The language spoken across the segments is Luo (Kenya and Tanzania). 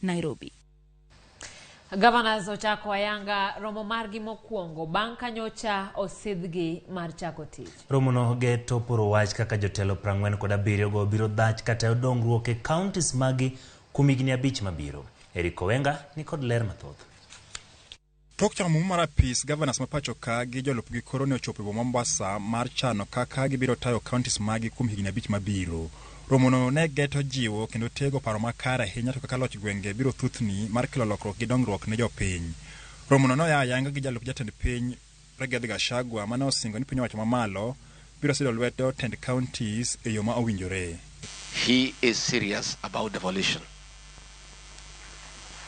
Nairobi. Governors ochako ayanga romo margi mokwongo bang' ka nyocha osidhgi mar chako tich. Romono geto poro wach kaka jotelo 47 go biro dhach kata dongruok e counties magi kuom higni 5 mabiro. Eric Owenga ni kod ler mathoth. Tok chamo muma mar apis, governors ma pacho ka gi jolupgi koro ne ochopo e boma Mombasa mar chano kaka gibiro tayo counties magi kuom higni 5 mabiro. Romono ne geto jiwo kendo tego paro makare ahinya to kaka loch gwenge biro thuthni mar kelo lokruok gi dongruok ne jopiny. Romono ne oya ayanga gi jalup jatend piny Rigathi Gachagua mane osingo ni piny owacho mamalo biro sido lwedo tend counties e yo ma owinjore. He is serious about devolution.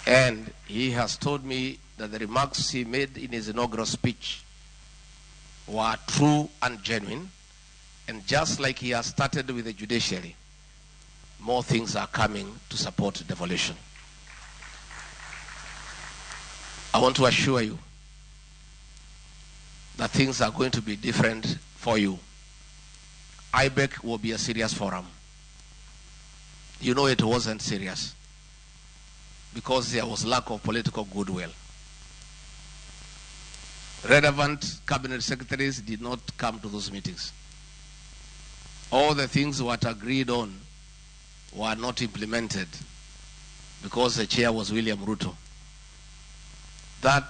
And he has told me that the remarks he made in his inaugural speech were true and genuine. And just like he has started with the judiciary, more things are coming to support devolution. I want to assure you that things are going to be different for you. IBEC will be a serious forum. You know it wasn't serious because there was lack of political goodwill. Relevant cabinet secretaries did not come to those meetings. All the things that agreed on were not implemented because the chair was William Ruto. That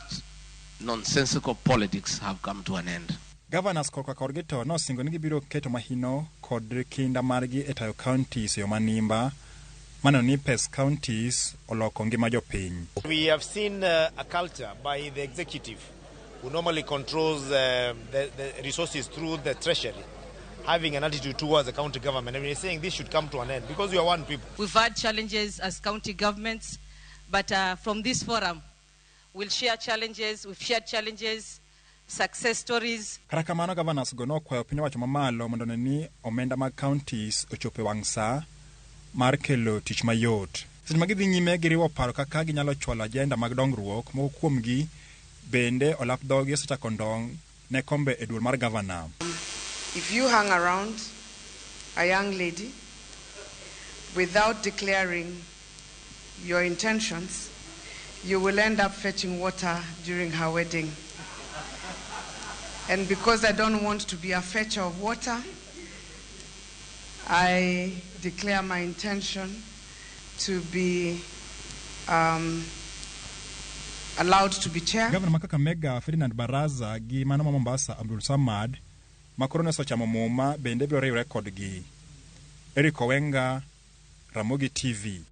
nonsensical politics have come to an end. Governors korka korgi to nosingo ni gibiro keto mahino kod kinda margi e tayo counties e yo manimba maneno ni pes counties oloko ngima jopiny. We have seen a culture by the executive who normally controls the resources through the treasury, having an attitude towards the county government. And we're saying this should come to an end because we are one people. We've had challenges as county governments, but from this forum, we'll share challenges, we've shared challenges, success stories. Kata kamano, governors go nokwayo piny owacho mamalo mondo one ni omenda mag counties ochopo e wang' sa mar kelo tich mayot. Seche ma gidhi nyime giriwo paro kaka ginyalo chwalo agenda mag dongruok, moko kuomgi bende olap dhogi osechako ndong' ne kombe e duol mar governor. If you hang around a young lady without declaring your intentions, you will end up fetching water during her wedding. And because I don't want to be a fetcher of water, I declare my intention to be allowed to be chair. Gavana ma Kakamega Ferdinand Baraza gi mano ma Mombasa Abdul Samad ma koro ne osechamo muma bende biro riwre kodgi. Eric Owenga, Ramogi TV.